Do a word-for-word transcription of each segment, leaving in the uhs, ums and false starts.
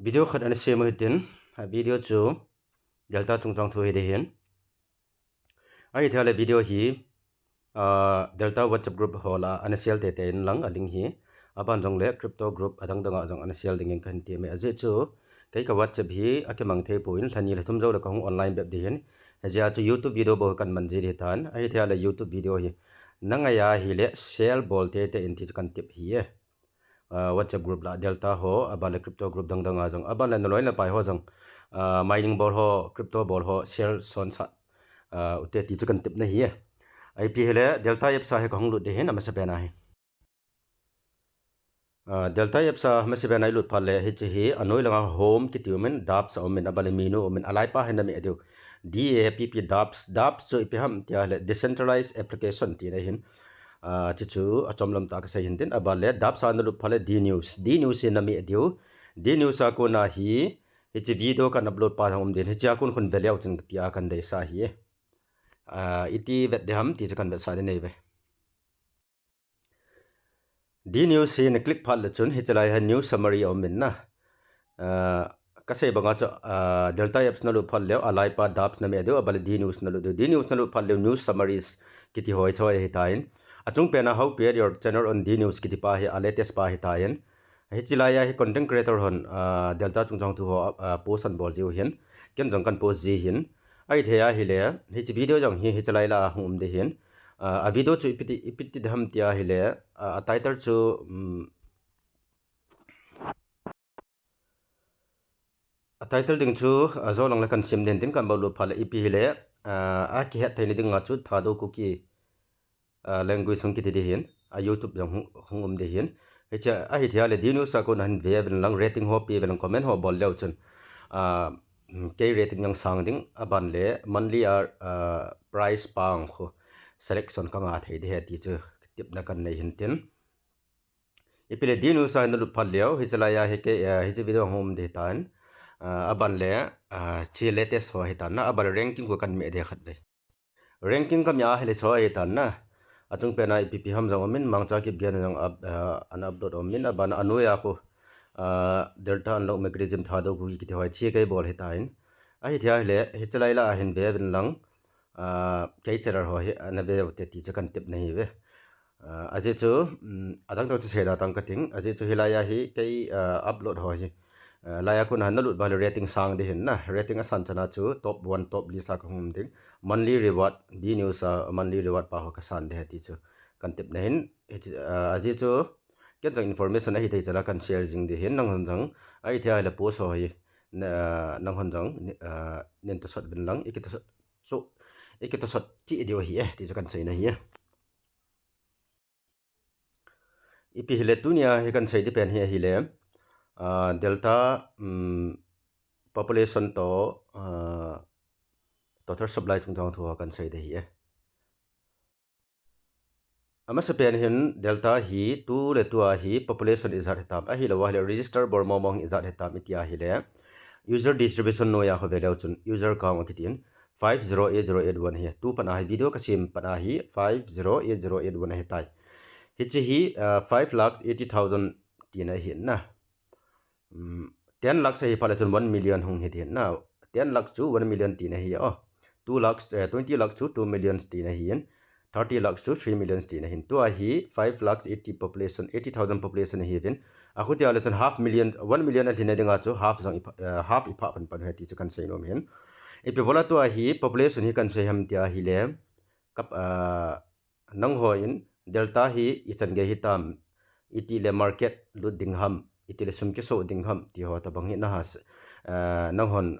Video khat ana sem u hitin, a video chu Delta chungchang thu hi ding ahin. Ahithei le video hi, ah, Delta WhatsApp group ho lah a ana share teitei inlang a link hi. Aban jong le crypto group adang dang a jong ana share ding in kahin ti e. Ajeh chu kei ka WhatsApp hi akimang thei poi, lha ni lha thum jou le kahung online bep ding ahin. Hijeh a chu YouTube video bou kaman ji ding ahitan. Ahithei le YouTube video hi na ngai a ahile share bol teitei in ti chu kahin tep ahi e. Ah, WhatsApp group lah Delta ho, aban le crypto group dang dang a jong, aban le naloi napai ho jong, ah, mining bol ho, crypto bol ho share son sah, ah, u te ti chu kahin tep ahi e. Ipi hile Delta apps a hi kahung lut ding ahin, amasa pen a hi. Ah, Delta apps a amasa pen a ilut phat le hiche hi anoi lang a home kiti um in, dApps a um in, aban le menu um in, alai pa hi na meh diu. D A P P dApps, dApps chu ipi ham tia le decentralized application tina ahin. Ah, chuchu achom lam tah a kasei ahin tin, aban le dApps a nalut phat le DNews, DNews hi na meh diu. DNews a kon a hi hiche video kahin upload pa jong um ding, hiche a kon khun ve leu chun tia kahin deisah ahi e. Ah, iti vet ding ham ti chu kahin vetsah ding ahi ve. DNews hi na click phat le chun hiche lai a news summary a um in na. Ah, kasei bang a chu, ah, Delta apps nalut phat leu, alai pa dApps na meh diu, aban le DNews nalut diu. DNews nalut phat leu news summaries kiti ho hi choi ahitan. Achung pen a how to add your channel on DNews kiti pa hi a latest pa ahitan. Hiche lai a hi content creator hon, ah, Delta chungchang thu ho, ah, post ahin bol jiu ahin. Ken jong kahin post ji ahin. Ahithei ahile hiche video jong hi hiche lai lah a hung um ding ahin. Ah, a video chu ipi ti, ipi ti ding ham tia ahile, ah, a title chu, um, a title ding chu, ah, ajo lang le kahin sem ding tin kahin bol lut phat le ipi hile, ah, akihet theina ding a chu Thadou Kuki, ah, language hung kiti ding ahin, a YouTube jong hung, hung um ding ahin. Hiche ahithei le DNews a kon a hin ve uvin lang, rating ho pe uvin lang, comment ho bol leu chun, ah, kei rating jong sang ding, aban le monthly a, ah, price pang khu selection ka nga thei ding ahi ti chu tepna kahin nei ahin tin. Ipi le DNews a nalut phat leu, hiche lai a hi kei, ah, hiche video hung um ding ahitan. Ah, aban le, ah, hiche latest ho ahitan na, aban le ranking khu kahin meh ding khatvei. Ranking ka meh ahile choi ahitan na. Achung pen a ipi ipi ham jong um in, Mangcha Kipgen jong up, ah, ana upload um in, aban a anoi a khu, ah, Delta Unlock Mechanism Thadou Kuki kiti ho hi hiche kei bol ahitan. Ahithei ahile hiche lai lah a hin ve uvin lang, ah, kei channel ho hi ana ve u te ti chu kahin tep ahi ve. Ah, ajeh chu, um, adang dang chu sei da tang kating. Ajeh chu hilai a hi kei, ah, upload ho hi, ah, lai a kon a nalut phat le rating sang ding ahin na. Rating asan chan a chu top one, top list a kahung um ding. Monthly reward, DNews a monthly reward pa ho kasan ding ahi ti chu kahin tep ahin. Hiche, ah, ajeh chu ken jong information ahithei chan a kahin share jing ding ahin, nanghon jong ahithei ahile post ho hi, na, nanghon jong, ah, nin tosot uvin lang, iki tosot chu, iki tosot cheh diu ahi e ti chu kahin sei ahi e. Ipi hile tunia hi kahin sei ding pen hi ahile, ah, Delta, um, population toh, ah, total supply chungchang thu ho kahin sei ding ahi e. Amasa pen hin Delta hi tu le tua hi population ijat hitam, ahilou ahile register bol mong mong hi ijat hitam iti ahile, user distribution noiya khu ve leu chun user count akitin, five zero eight zero eight one hi. Tu pat a hi video kasem pat a hi five zero eight zero eight one ahitai. Hiche hi, ah, five lakhs eighty thousand tina ahi na. Um, ten lakhs ahi phat le chun one million hung hi ding ahi na. Ten lakhs chu one million tina ahi, oh. Two lakhs, eh, twenty lakhs chu two million tina ahi. Thirty lakhs chu three million tina ahi. Tua hi five lakhs eighty population, eighty thousand population ahiuvin. Akhutia le chun half million, one million alhin na dinga chu half jong ipha, eh, half iphah pan pan u ahi ti chu kahin sei nom ahin. Ipi bola tua hi population hi kahin sei ham tia ahile, kap, ah, nanghon Delta hi ichan gei hitam, itile market lut ding ham, itile sum kiso ding ham ti ho tabang hi naha, eh, nanghon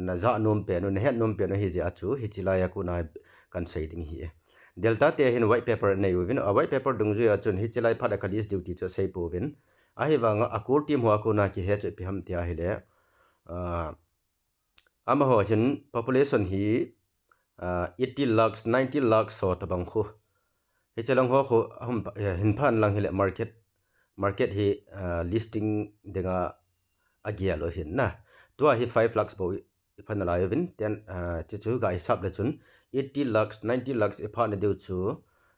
najah nom pen u, nahet nom pen u ahijeh a chu hiche lai a kon a kahin sei ding ahi e. Delta te hin white paper anei uvin, a white paper dungjuia chun hiche lai phat a kalist diu ti chu asei pouvin. Ahivanga a core team ho a kon a kihe chu ipi ham tia ahile, ah, amaho hin population hi, ah, eighty lakhs, ninety lakhs ho tabang khu. Hiche lang ho khu, ahum, eh, hin phan lang hile market, market hi, ah, listing dinga agel u ahin na. Tua hi five lakhs bou i, iphan nalai uvin, ten, ah, chuchu ga hisap le chun eighty lakhs, ninety lakhs iphat na diu chu,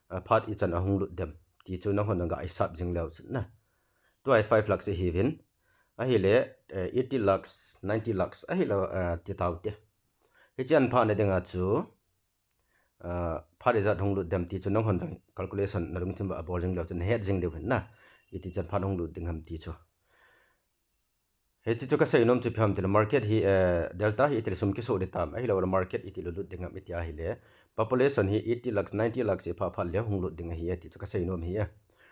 ah, phat ichan ahung lut dem ti chu nanghon ga hisap jing leu chun na. Tua hi five lakhs ahiuvin. Ahile, eh, eighty lakhs, ninety lakhs, ahile, eh, ti tau te. Hichi an pha na dinga chu, eh, pha le jat hung lut dem ti chu nang hon jang calculation na lungthim ba abol jing leu chu na het jing deu hin na. Iti chan pha hung lut ding ham ti chu. Hichi chu ka sei nom chu phi ham ti le market hi, eh, delta hi iti le sum kiso de tam. Ahile market iti le lut ding ham iti ahile. Population hi eighty lakhs, ninety lakhs i pha pha le hung lut ding ahi e ti chu ka sei nom hi e.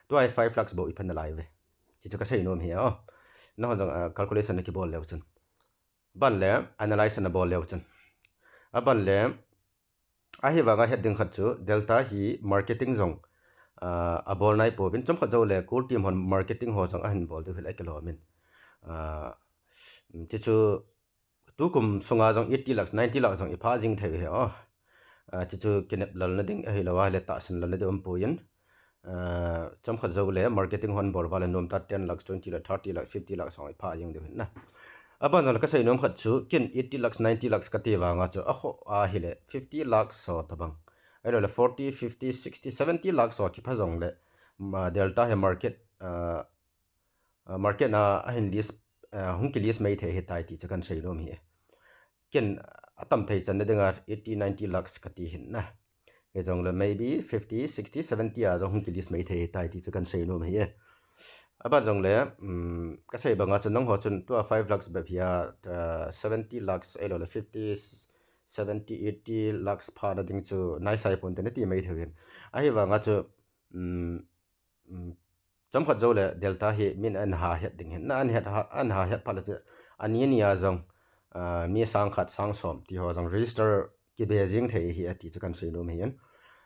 Tua hi five lakhs bo i phan na lai ve. Ti chu ka sei nom hi e. Oh. Nang hon jang, eh, calculation na kibol leu chun. Ban le analyze na bol leu chun. A ban le Ahivanga het ding khat chu, delta hi marketing jong, ah, abol nai pouvin, chomkhat jou le, core team hon marketing ho jong ahin bol diu hile kilom in. Ah, ti chu, tukum sunga jong eighty lakhs, ninety lakhs jong i pha jing thei hi, oh. Ah, ti chu, kinep lal na ding, ahilou a le tahsan lal na ding um poi in. Ah, chomkhat jou le, marketing hon bol val a nom ta ten lakhs, twenty lakhs, thirty lakhs, fifty lakhs hong i pha jing diu hin na. Aban jong le ka sei nom khat chu, kin eighty lakhs, ninety lakhs ka ti vanga chu, a kho ahile, fifty lakhs so tabang. Ahilou le, forty, fifty, sixty, seventy lakhs so kipha jong le, ma delta hi market, ah, ah, market na ahin list, ah, hung ki list mai thei hi tai ti chu kan sei nom hi. Ken atam thei chan na dinga eighty, ninety lakhs ka ti hin na. Hijong le maybe fifty, sixty, seventy a jong hung ki list mai thei tai ti chu kan sei nom hi e. Aban jong le, um, ka sei banga chu nang ho chun tua five lakhs bep hi a, uh, seventy lakhs ahilou le fifty, seventy, eighty lakhs pha na ding chu nai sai pon te na ti mai thei hin. Ahivanga chu, um, um, Chomkhat jou le delta hi min an ha het ding hin. Na an het ha, an ha het pha le chu ani ani a jong, ah, mi sang khat sang som ti ho jong register kibe jing thei hi ati chu kan sei nom hin.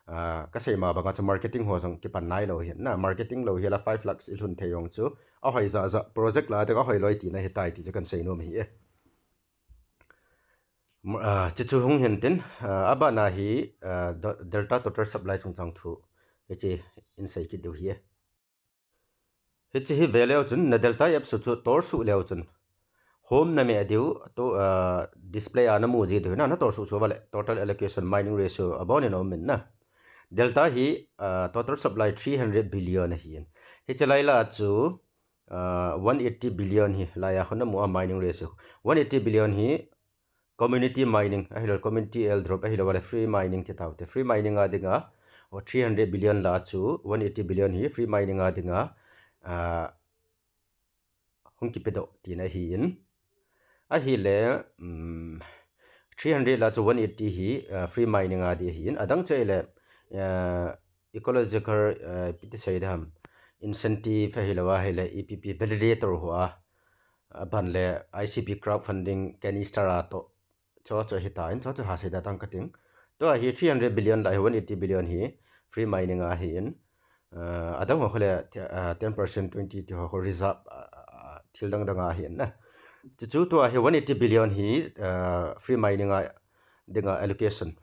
Ah, ka sei ma banga chu marketing ho jong kipan nai lou hin. Na marketing lou hi la five lakhs i lhun thei jong chu. A hoi ja ja project la te a hoi loi ti na hi tai ti chu kan sei nom hi e. Mo-, ah, chu chu hung hin tin, ah, abana hi, ah, do-, delta total supply chungchang thu. Hichi in sei kit diu hi e. Hichi hi ve leu chun, na delta app su chu tor su leu chun. Home na me diu, to, ah, display a na mu ji diu na, na tor su su vale, total allocation mining ratio, abon in om in na. Delta hi, ah, total supply three hundred billion ahi in. Hichi lai la chu, ah, one eighty billion hi, lai a khun na mu a mining ratio. One eighty billion hi, community mining, ahilou community airdrop, ahilou le free mining ti tau te. Free mining a dinga, o three hundred billion la chu, one eighty billion hi, free mining a dinga, ah, hung kipedoh tina hi in. Ahile, um, three hundred la chu one eighty hi, uh, free mining a di hi in. Adang chu ahile, uh, ecological, uh, ipi ti sei dam, incentive ahilou ahile, E P P validator ho a. Aban le I C P crowdfunding canister a to. Cho cho hi ta in, cho cho ha sei da tang ka ting. Tua hi three hundred billion la hi one eighty billion hi free mining a hi in. Uh, adang ho khole, uh, ten percent, twenty ti ho kho reserve, uh, uh, thil dang dang a hi in na. Chu chu tua hi one eighty billion hi, uh, free mining a dinga allocation.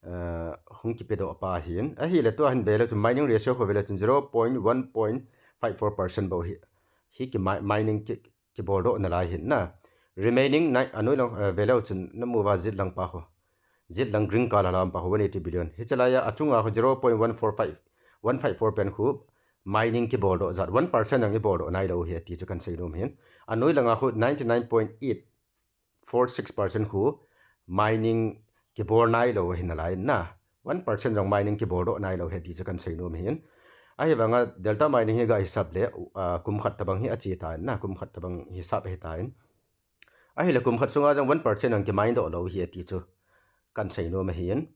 Uh, hung kipedoh pa hi in. Ahile tua hin ve leu chun mining ratio kho ve leu chun zero point one point five four percent bo hi. Hi ki mi-, mining ki, kibol doh na lai hin na. Remaining nai, anoi lang, eh, ve leu chun na mu va zit lang pa kho. Zit lang green color lam pa kho one eighty billion. Hichi lai a achunga kho zero point one four five, one five four pen khu mining kibol doh jat. One percent ang i bol doh nai lou hi ti chu kan sei nom hin. Anoi langa khu ninety nine point eight four six percent khu mining kibol nai lou hi na lai na. One percent jong mining kibol doh nai lou hi ti chu kan sei nom hin. Ahivanga delta mining hi ga hisap le, ah, kum khat tabang hi achi ta na, kum khat tabang hisap hi ta in. Ahile kum khat sunga jong one percent ang ki mine doh lou hi ti chu kan sei nom hin.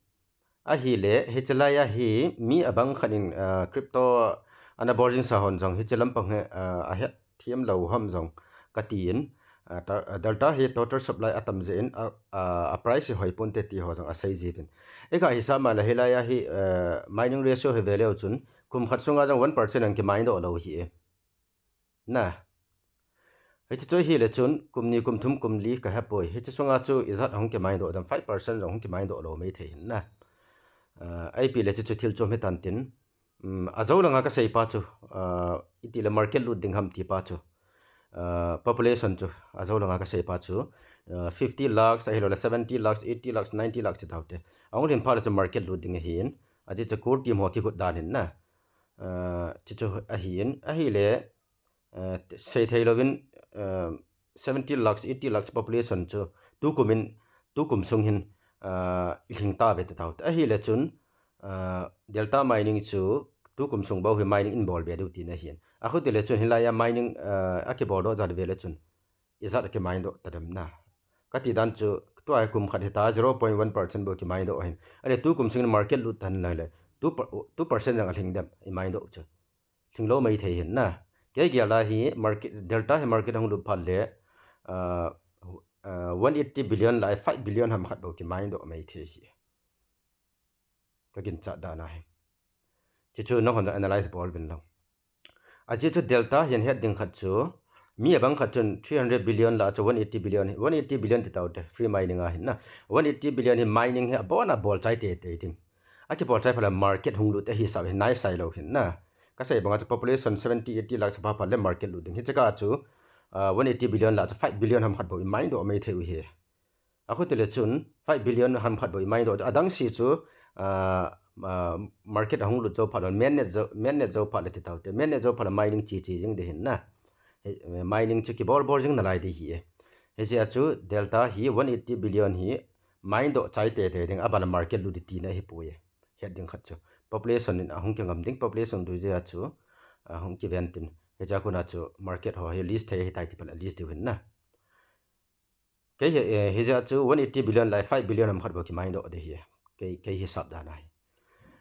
Ahile, hichi lai a hi mi abang khat in, ah, crypto ana bol jing sa hon jong hichi lampang hi, ah, ahet thiam lou ham jong ka ti in, ah, ta, ah, delta hi total supply atam jeh in, ah, ah, a price hi hoi pon te ti ho jong asei ji vin. Eka hisap ma la hilai a hi, ah, mining ratio hi ve leu chun kum khat sunga jong one percent ang ki mine doh lou hi e. Na. Hichi chu hile chun, kum ni, kum thum, kum li ka he poi. Hichi sunga chu ijat hung ki mine doh dam, five percent jong hung ki mine doh lou mai thei hin na. Ah, ipi le chu chu thil chom hi tan tin. Um, ajou langa ka sei pa chu, ah, iti le market lut ding ham ti pa chu. Ah, population chu, ajou langa ka sei pa chu. Ah, fifty lakhs, ahilou le seventy lakhs, eighty lakhs, ninety lakhs ti tau te. Ahung lhin pha le chu market lut ding ahi in. Aji chu core team ho kigot dan hin na. Ah, chu chu ahi in. Ahile, Eh, sei thei louvin, uh, seventy lakhs, eighty lakhs population chu tukum in, tukum sung hin, uh, i lhing tave ti tau te. Ahile chun, uh, Delta Mining chu tukum sung bou hi mining in bol be diu tina ahin. Akhuti le chun hilai a mining, uh, a kibol doh jat ve le chun ijat a ki mine doh ta dem na. Kati dan chu tua hi kum khat hita zero point one percent bou ki mine doh ahin. Ahile tukum sung in market lut tan lai le two percent jang a lhing dem i mine doh chu. Lhing lou mai thei hin na. Kei gel a hi market, Delta hi market hung lut phat le, uh, uh, one eighty billion lai five billion ham khat bou ki mine doh mai thei hi. Ka ginchat dan ahi. Ti chu nahon analyze bol vin lang. Ajeh chu Delta hin het ding khat chu, mi abang khat chun three hundred billion la chu one eighty billion, one eighty billion ti tau te, free mining ahin na. One eighty billion hi mining hi abon a bol chai tete ding. A kibol chai phat le market hung lut ahi sa hi nai sai lou hin na. Ka sei bang a chu population seventy, eighty lakhs a pha phat le market lut ding. Hiche kah chu, uh, one eighty billion la chu five billion ham khat bou i mine doh mai thei u hi. Akhuti le chun five billion ham khat bou i mine doh. Adang si chu, uh, uh, market ahung lut jou phat le, mainnet jou, mainnet jou phat le ti tau te. Mainnet jou phat le mining chi chi jing ding hin na. Hi, mining chu kibol bol jing nalai ding hi e. Hijeh a chu Delta hi one eighty billion hi mine doh chai tete ding, aban a market lut ding tina hi poi e. Het ding khat chu. Population in ahung kingam ding, population lut jeh a chu, ahung kiven tin. Hijeh a kona chu market ho hi list thei hitai ti phat le list diu hin na. Kei hi, eh, hijeh a chu one eighty billion lai five billion ham khat bou ki mine doh ding hi. Kei, kei hisap dan ahi.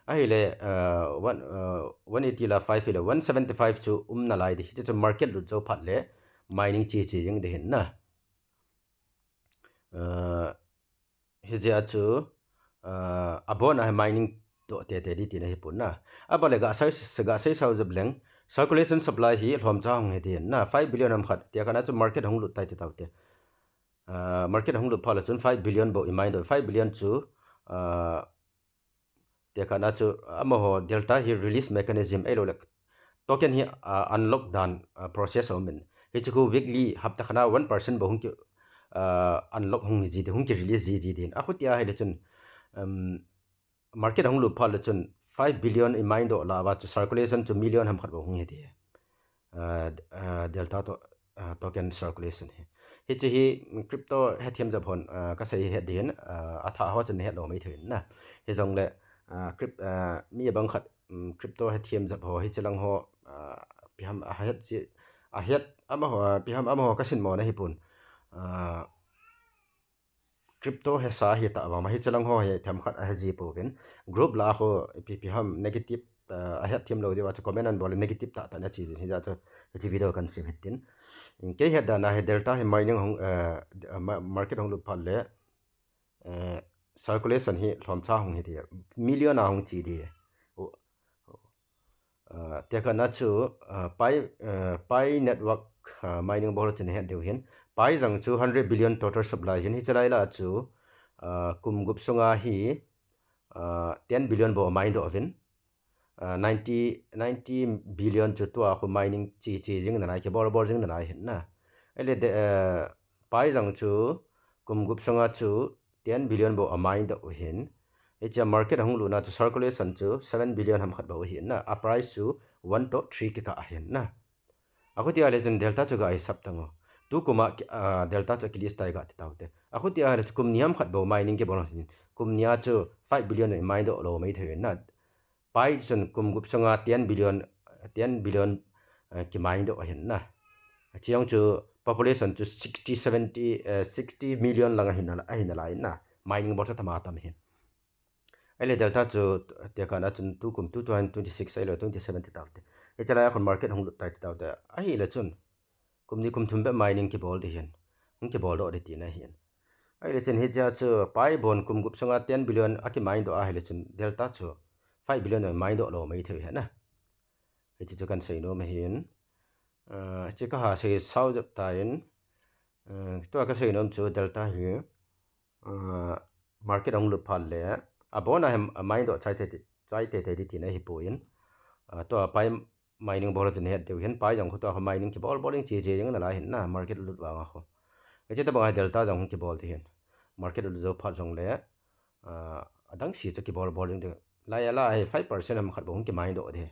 Ahile, uh, one, uh, one eighty la five hile one seventy five chu um nalai ding. Hiche chu market lut jou phat le mining chi chi jing ding hin na. Uh, hijeh a chu, uh, abon a hi mining doh tete ding tina hi pon na. Aban le ga sei, ga sei sao jep leng, circulation supply hi lhomcha hung hi ding hin na. Five billion ham khat, tia kana chu market hung lut tai ti tau te. Uh, market hung lut phat le chun five billion bou i mine doh, five billion chu, uh, tia kana chu amaho Delta hi release mechanism ahilou le token hi, uh, unlock dan, uh, process a um in. Hichu khu weekly hapta khat a one percent bou hung ki, uh, unlock hung ji ding, hung ki release ji ji ding. Akhuti ahile chun, um, market ahung lut phat le chun five billion i mine doh la va chu circulation chu million ham khat bou hung hi ding. Uh, uh, Delta to, uh, token circulation hi. Hiche hi, mm, crypto hethem jep hon, uh, ka sei het ding hin, uh, athah ho chun het lou mai thei na. Hijongle, uh, crypt-, uh, mi abang khat, um, crypto hethem jep ho, hiche lang ho, uh, ipi ham ahet ji, ahet amaho, uh, ipi ham amaho ka sinmo na hi pon. Uh, crypto hesa hi ta vang ma hiche lang ho hi themkhat ahe ji pouvin. Group la ho ipi ipi ham negative, uh, ahet them lou diu a chu comment an bol le negative tah tah na chi jin hijeh a chu hiche video kan sem het tin. Kei het dan a hi Delta hi mining hung, uh, ma-, market hung lut phat le, uh, circulation hi lhomcha hung hi ding, million a hung chi ding. Uh, tia kana chu, uh, Pi, uh, Pi Network, uh, mining bol chun het diu hin. Pi jang chu hundred billion total supply hin, hiche lai la chu, uh, kum gup sunga hi, uh, ten billion bou mine doh uvin. Uh, ninety, ninety billion chu tua khu mining chi chi jing nalai, kibol bol jing nalai hin na. Ahile de, uh, Pi jang chu kum gup sunga chu ten billion bou a mine doh u hin. Hiche a market ahung lut na chu circulation chu seven billion ham khat bou ahin na. A price chu one to three kikah ahin na. Akhuti ahile chun Delta chu ga hisap tango. Tukum a ki, ah, Delta chu ki list tai ga ti tau te. Akhuti ahile chu kum ni ham khat bou mining kibol hin. Kum ni a chu five billion i mine doh lou mai thei na. Pi chun kum gup sunga ten billion, ten billion, eh, ki mine doh ahin na. Chujong chu population chu sixty, seventy, eh, sixty million lang ahin na, ahin nalai na. Mining bol chu tam a tam hin. Ahile Delta chu tia kana chun tukum two thousand twenty-six ahile twenty-seven ti tau te. Hiche lai a khun market hung lut tai ti tau te. Ahile chun kum ni kum thum bep mining kibol ding hin. Hung kibol doh ding tina hin. Ahile chun hiche a chu Pi bon kum gup sunga ten billion a ki mine doh ahile chun Delta chu five billion a mine doh lou mai thei hi na. Hiche chu kan sei nom ahin. Uh, hiche ka ha sei sao jep tan. Uh, tua ka sei nom chu Delta hi, uh, market ahung lut phat le abon a hi mine doh chai tete, chai tete ding tina hi pon. Uh, tua Pi mining bol chun het diu hin, Pi jong khu tua khu mining kibol bol jing chi chi jing nalai hin na, market lut vang a khu. Hiche tabang a Delta jong hung kibol ding hin. Market lut jou phat jongle, uh, adang si chu kibol bol jing ding. Lai a la hi five percent ham khat bou hung ki mine doh ding.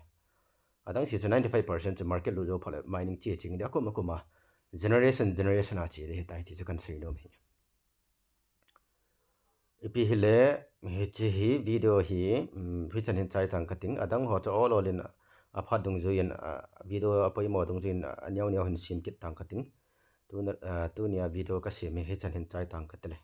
Adang si chu ninety-five percent chu market lut jou phat le mining chi chi jing ding akum akum a. generation generation a che ding ahitai ti chu kahin seinom ahi. Ipi hile, hiche hi video hi, um, hichan hin chai tang kating, adang ho chu ol ol in aphat dungjuiyin, uh, video apoimo dungjuiyin, uh, aneo neo hin sem kit tang kating. Tuna, uh, tunia video kasem hi hichan hin chai tang katile.